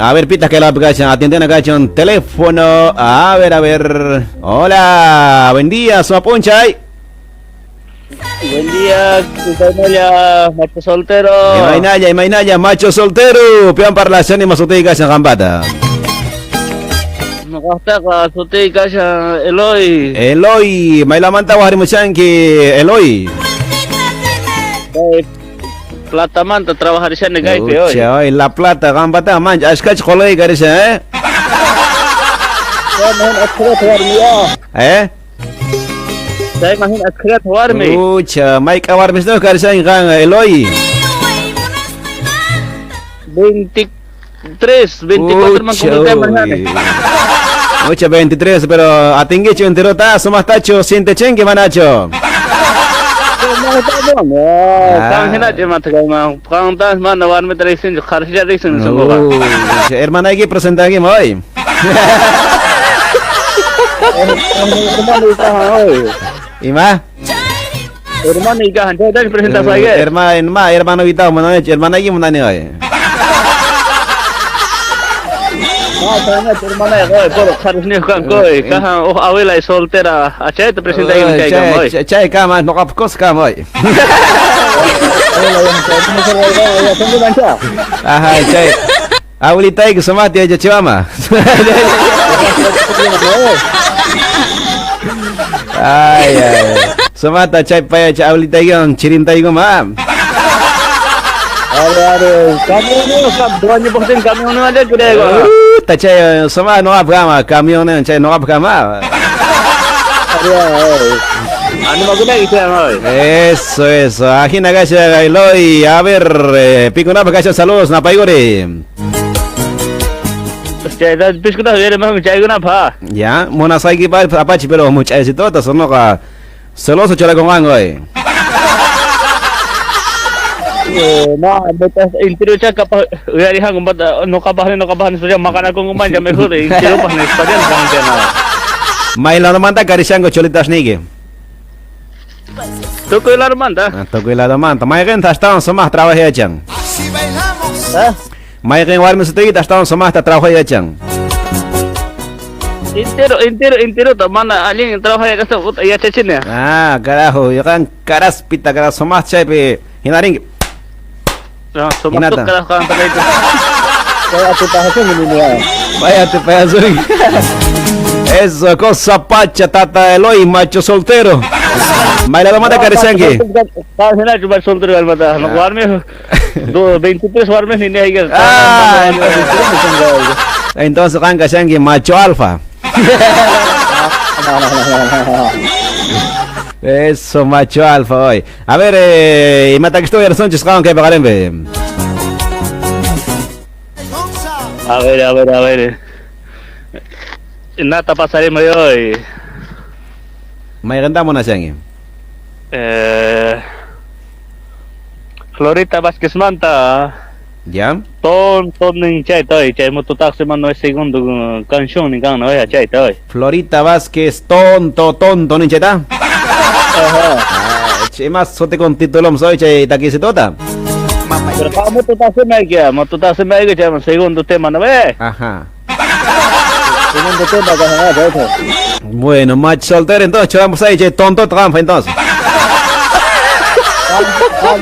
A ver, pitas que la cachan, atienden cachan, teléfono. A ver, a ver. Hola, buen día, Suapunchay. Buen día, Imainaya, macho soltero. Imainaya, Imainaya, macho soltero. Pian parlación y masutei cachan gambata. Noqaqtaqa sutiyqa kashan Eloy. Eloy, maylamanta wahrimuchanki, Eloy. Kay Platamanta trabajarishani kaypi hoy. Ucha, hoy La Plata, gambata, mancha, ashkach qolay karisha, eh? Chayman achkhata warmi ya. Eh? Chayman hina achkhata warmi. Ucha, mayka warmis no karishan qan, Eloy. 23, 24 man Ucha, cumpliré uy. Ucha, 23, pero atinguicho entero ta, sumas tacho, siente chengue manacho. Ucha, hermana hay que presentar aquí hoy. ¿Y más? Hermano y cajan, chay presentas ahí. Hermano, ma, hermano vitao, mano, hermana aquí munani hoy. Abuela es soltera. Chay te presenta ahí Chay, chay, chay, kama, no kapkos kama hoy. Ajá, chay. Abuelita que somate ya chivama. Ay, ay. Somata chay paya chay abuelita yon chirinta igo ma. Ta chay soma no apgama camión chay no apgama. Eso, eso. Ajina gacha Eloy. A ver, pico napa gacha saludos napaigore. Ya, mona saiki pa apache pero mucha éxito sonoka celoso chola con ango eh. No, intirucha capaz uyarihan kumbata no capaz no capaz suya makan aku ngumpan jam mejor intiru pas nih stadion kan tena. Mailano manta karishango cholitas nige. Tukuy laro manta. Tukuy laro manta. Mayqin tastawan sumaq trabajo yachan. ¿Eh? Mayqin warmi sutiyki tastawan sumaqta trabajo yachan. Entero, entero, entero, mana alguien trabaja yachaspa puta yachachina. Ah, carajo, yoqan karaspita kara sumaq chaypi hinarinki. No, sumaq Hinata. carajo kan talaga. Kaya atipahasun ni niya. Vaya te payaso. Eso, cosa pacha, tata Eloy, macho soltero. Mailado manta karishanki. Pasena chupa soltero galmata. No warmi do 23 warmi ni niya. Ah, entonces qan kashanki macho alfa. Eso, macho alfa hoy. A ver, imata que estoy sonchis qan kay paqarinpi. A ver, a ver, a ver. Nata pasaremos hoy. Mayqinta munashanki. Florita Vázquez Manta. Ya. Ton ton nin chay toy chay mututaxi man no es segundo canción ni kan no ya chay toy. Florita Vázquez, tonto, tonto, nincheta. Ajá. Che, más sote con título soy chay taquisitota. Pero pa mututaxi me que mututaxi me que chay segundo tema no ve. Ajá. Segundo tema que no Bueno, macho soltero entonces, vamos ahí, che, tonto trampa entonces.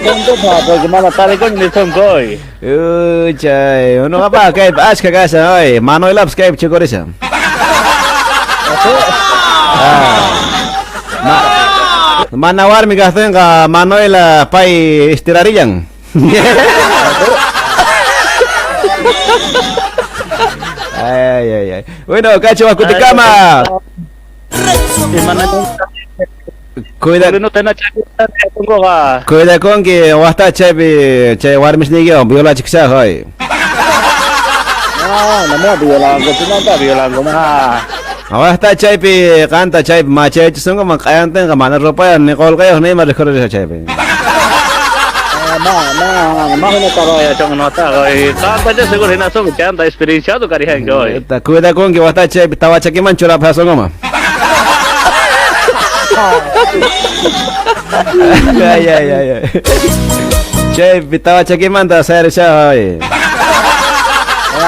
Tonto pa porque mana tare con ni son koi. Uy, chay, uno apa kay ashka kasha oy, Manuel Laps kay chicorisha. Ah. Mana warmi kahtenqa Manuela pay istirarillan. Ay, ay, ay. Bueno, cacho, kutikama. Cuida, cuida con que wasta chaypi chay warmisniykiwan violachiksa hoy. No, no me violango, tú no violango, ma. Wasta chaypi qanta chaypi machayachisunqa man q'ayantinqa mana rupayaq ni qullqayuq ni ima rikhurisha chaypi. Ma, ma, ma no caballo, chongo no está, hoy. Tanta ya seguro hina son que anda experienciado carijan hoy. Cuida con que wasta chaypi tawa chakiman churapasunqa ma. Ay, ay, ay, ay. Chaypi tawa chakimanta sayarisha hoy.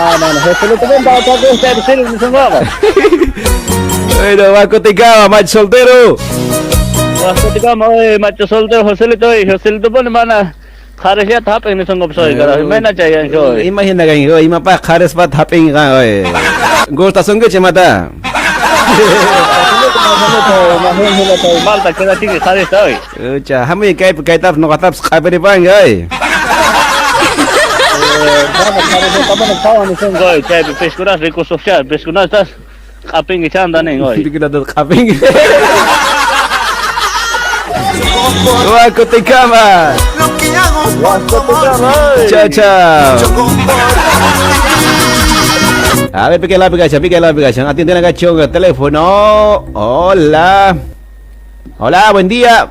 No, no, Joselito, ven para acá, Bueno, va Coticaba, macho soltero. Va Coticaba, macho soltero, Joselito, y Joselito pone mana. Khares haping ni sangop soy, carajo. Imagina chayan soy. Imagina que ima pa khares pa haping ka oy. Gusta songe chemata. Malta queda chiqui khares hoy. Ucha, hamu kay kay tap no katap khaperi pang oy. Pescuras rico social, pescuras estás haping chanda nen hoy. Pescuras haping. Guacoticama. Chao, chao. A ver, pique la picacha, pique la picacha. Atiende la cachonga, teléfono. Hola. Hola, buen día.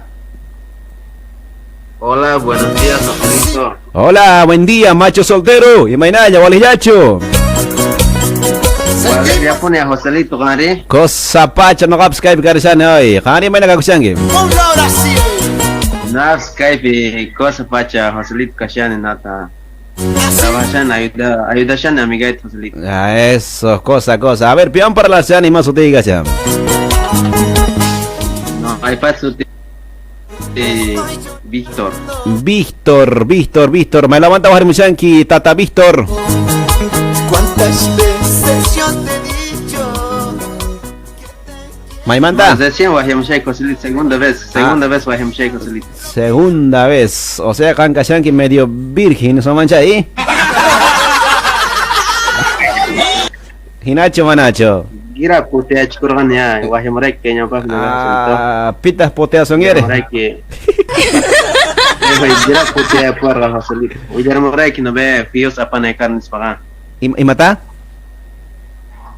Hola, buenos días, Joselito. Hola, buen día, macho soltero. Y mañana, waliyacho. Ya pone a Joselito, ¿cari? Cosa pacha, no gap Skype, cari hoy. ¿Cari mañana kakusangi? Na Skype, cosa pacha, Joselito kashani nata. Trabajan, ayuda, ayuda amiga Joselito. Ah, eso, cosa, cosa. A ver, peón para la y más usted diga, No, hay paso Víctor. Víctor, Víctor, Víctor. Me levanta bajar Mushanki, Tata Víctor. ¿Cuántas veces yo te he dicho? Maimanta. Segunda vez, segunda vez Joselito. Segunda vez. O sea, Kankashanki medio virgen, ¿no mancha ahí? Hinacho manacho. Gira putea chikurgan ya, wahimrek que ña pa Ah, pitas potea son eres. Gira putea porra Joselito. Ujarmrek no ve fios apanekar nispaga. ¿Y mata?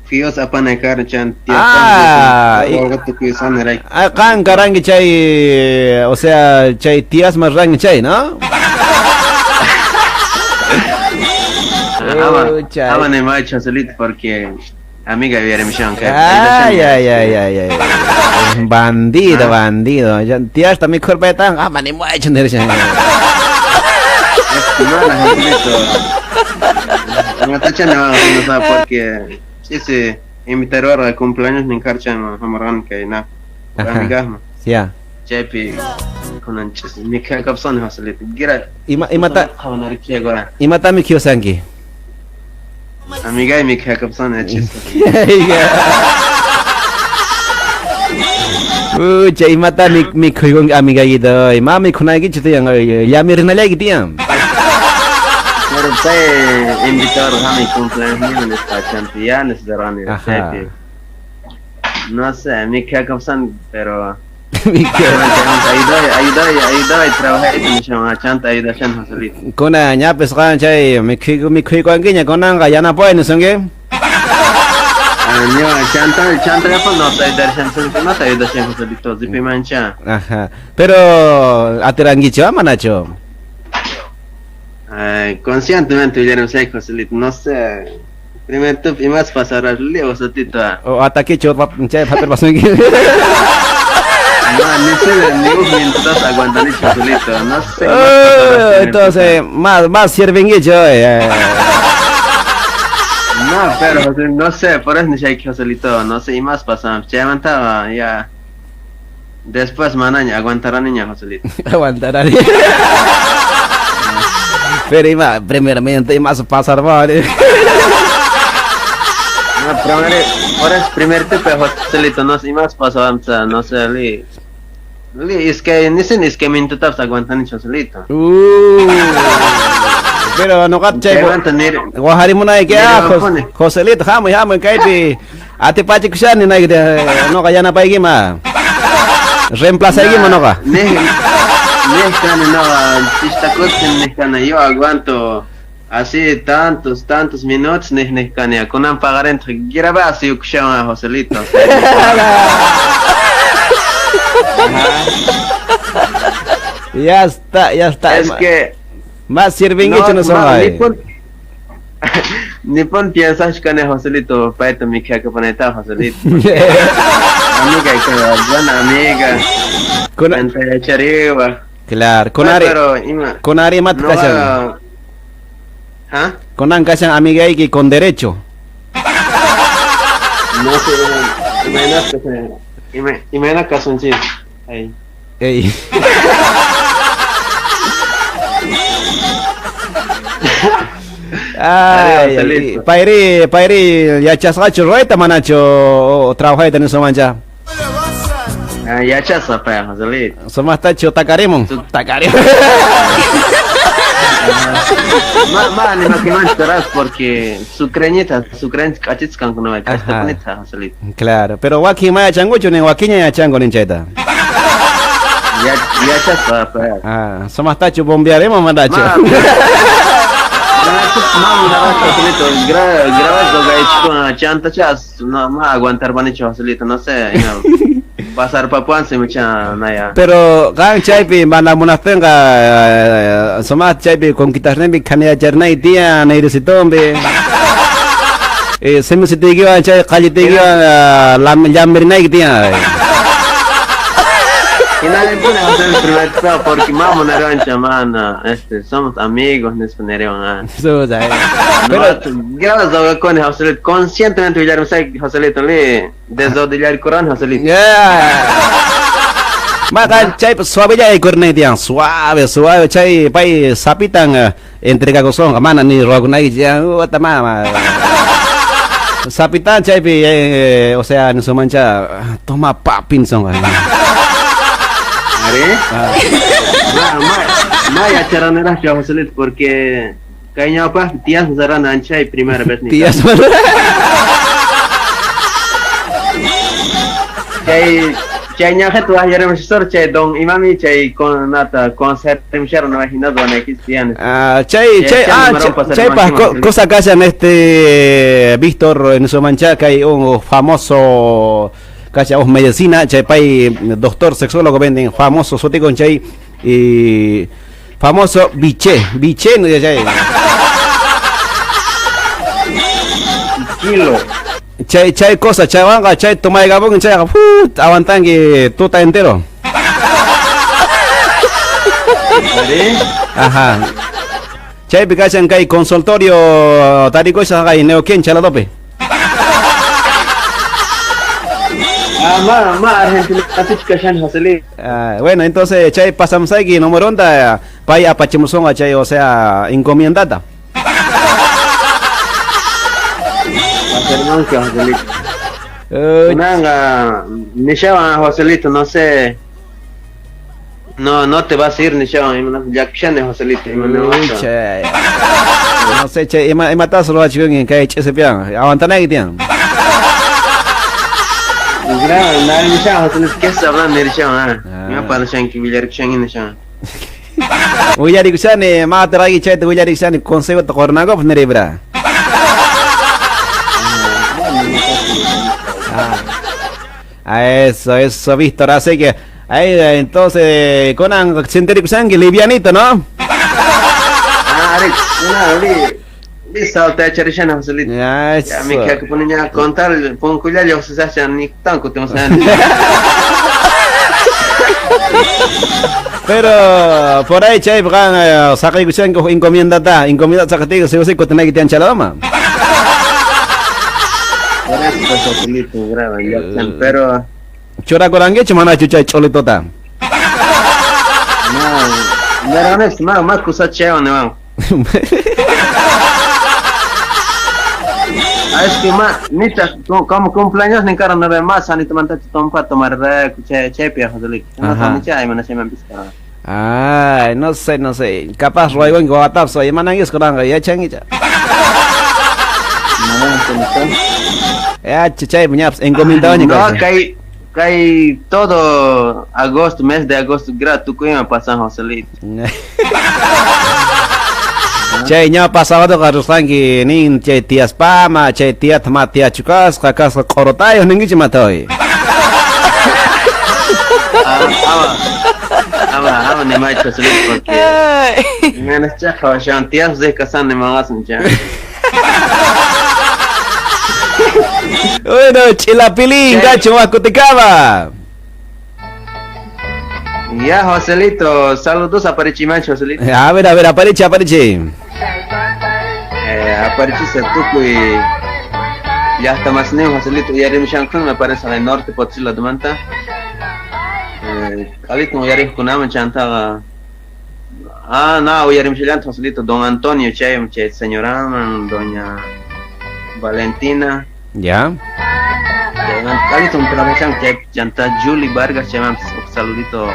Fios apanekar chan. Ah, kan karangi chay, o sea, chay tías más rangi chay, ¿no? Ama ne macho Joselito porque amiga viene misión. Ay, ay, ay, ay, ay. Bandido, bandido. Tías también cuerpo tan, ama ne macho No porque sí se invitaron al cumpleaños ni carcha hamarán que na amiga ya chepi con anches mi capson Joselito gira y mata y mata mi kiosanki amiga y mi capson anches. Ucha y mata mi con amiga y doy mami con alguien chitian ya mi rinalagi tian. Pero te invitaron a mi cumpleaños no sé, mi capson, pero ayuda y trabajar chanta ayuda Joselito. Con ña pescan chay mi cuanguiña con anga ya no pueden son qué. No, chanta chanta ya no ayudar no te ayuda Joselito, zipi mancha. Ajá. Pero ateranguicho manacho. Conscientemente yo sé Joselito, no sé. Primer tú y más pasar al leo Joselito. O ataque cho chay papel pasó. No, ni sé, ni un mientras aguantan Joselito, no sé. Entonces, más sirven yo. No, pero no sé, por eso ni sé Joselito, no sé, y más pasa. Se levantaba ya. Después manaña, aguantará niña Joselito. Aguantará niña. Pero ima, primeramente y más pasar vale. No, primero, por eso primer tipo Joselito, no sé, y más pasó, no sé, li. Li, es que ni sé, es que me intentaba aguantar ni Joselito. Pero no gache. Guajarimuna que Joselito, jamo, jamo, kaipi. Ate pachi kushani na que no ga yana paigi ma. Reemplaza gi no ga. No, yo aguanto así tantos minutos, con un pagar entre graba así Joselito. Ya está, ya está. Es que más sirven no, no son ahí. Ni pon piensas con el Joselito, paito mi que poneta Joselito. Amiga, buena amiga. Con Claro, con Ari. Con Ari mat. ¿Ah? Kunan kashan amigayki con derecho. No sé, imayna kasunchis. Ay. Ey. Ay, Joselito. Payri, payri, yachasqachu ruwayta manachu trabajayta nisunmancha. Ah, yachasqa pay, Joselito. Sumaqtachu takarimun. Takarimun. Ma, ma, ni makimanchu porque su creñita, su creñita k'achitsqankunamay, k'achitapunita, Joselito. Claro, pero wakin ma yachankuchu nin wakinña yachanku nin chayta. Yachasqa pay. Ah, sumaqtachu bombearemos manachu. Ma, Joselito, grabas chantachas, no, ma aguantar panichu, Joselito, no sé, pasar papuanse mucha naya. Pero qan chaypi mana munaqtinqa sumaq chaypi conquistarninpi khaniyacharnay tiyan nayrisitumpi. Simisitiykiwan chay qallitiykiwan llamirinayki tiyan. Hinalipuni José el primer pedo porque mamo narancha mana, somos amigos nispa niriwan. Pero grabas con Joselito, conscientemente villar Joselito li desodillar Corán Joselito. Yeah. Maka chay suave ya cornay tiyan, suave, suave chay pay sapitan entrega gozón, mana ni rogunay ya, ata mama. Sapitan chaypi o sea, nisumancha toma papin son. Are? Ma, ma yacharanera Joselito porque kay ñawpaq tías sarana anchay primera vez ni. Tías. Chay chay ñaje tu ayer chay don imami chay con nata concert no imaginado no existían. Ah, chay chay ah chay pa cosa que hacen Víctor en su mancha que hay un famoso cacha os medicina chay pay doctor sexólogo venden famoso sotico chay y famoso biche biche no chay kilo chay chay cosa chay wanga chay tomay gabón chay aguantangue tuta entero. Ajá. Chay pikachan kay consultorio tarikosa kay Neuquén chaladope. Ah, ma, ma Argentina kashan Joselito. Ah, bueno, entonces chay pasamos aquí número onda pay apachimusonga chay, o sea, encomiendata. Joselito. Nanga, nishawan Joselito, no sé. No, no te vas a ir nishawan, ya kshane Joselito. No sé, che, ima tas lo achikun kay chesepian. Aguantanay tian. Grave, nada nishawan Joselito, ¿qué estás hablando nishawan? Me parece que villar kshan nishawan. Willarikusani, ma teragi chay te willarikusani consejo te cornago niribra. Ah, eso, eso, Víctor, así que ahí entonces conan sentirikusangui livianito, ¿no? Ah, una li salta charishana Joselito. Ya, Ya me queda que ponen a contar, pon cuidado, se hace ni tanto te Pero por ahí chay kan saqaykushanku encomienda encomienda saqatigo si usico tenay que te anchaloma. Pero chora koranguecho manachu chay cholitota. No, pero no, más cosa cheo no. Ah, es que más, nita, como cumpleaños ni cara no ve más, ani tomar tompa tomar che che pia Joselito. No ni chay mana se me pisca. Ay, no sé, no sé. Capaz ruego en Guatap soy manangis koranga ya changicha. Ya chay muñaps encomendado ni No, kay kay todo agosto, mes de agosto grato tukuy pasan Joselito. Chay ña pasado karuslanki nin chay tías pama, chay tía tama tía chukasqa kasqa q'orotayo ninkichi matoy. Ama ama ni macho Joselito porque menos chaja shan tías de casan ni mangasan cha. Bueno, chilapilín, gacho macuticaba. Ya, Joselito, saludos a Parichimancho, Joselito. A ver, apareche, apareche. Aparecisa tukuy llaqta masnin Joselito uyarimushankuna, me parece en el norte Potosí ladumanta. Alito uyariqkunaman chantaqa no, uyarimushallanta Joselito don Antonio chay chay señoraman doña Valentina. Ya. Alito trabajashan chay chanta Julie Vargas chayman un saludito.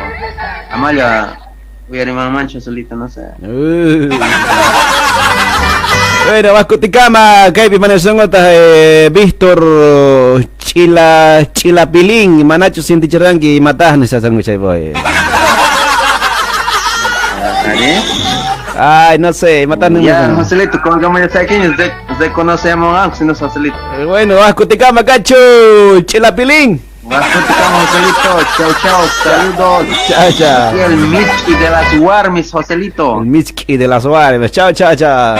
Amalia uyarimanmanchu Joselito, no sé. Bueno, Vascoticama, kaypi manasongota Víctor Chila Chilapilín, manachu sintichiranki imataq nishasanku chay boy. Ay, no sé, imataq Ya, Joselito, colgamos ya saqueños, reconocemos ah, si no Joselito. Bueno, Vascoticama, cacho, Chilapilín. Vascoticama, Joselito, chao, chao, saludos. Chao, chao. Y el Miski de las Warmis, Joselito. El Miski de las Warmis, chao, chao, chao.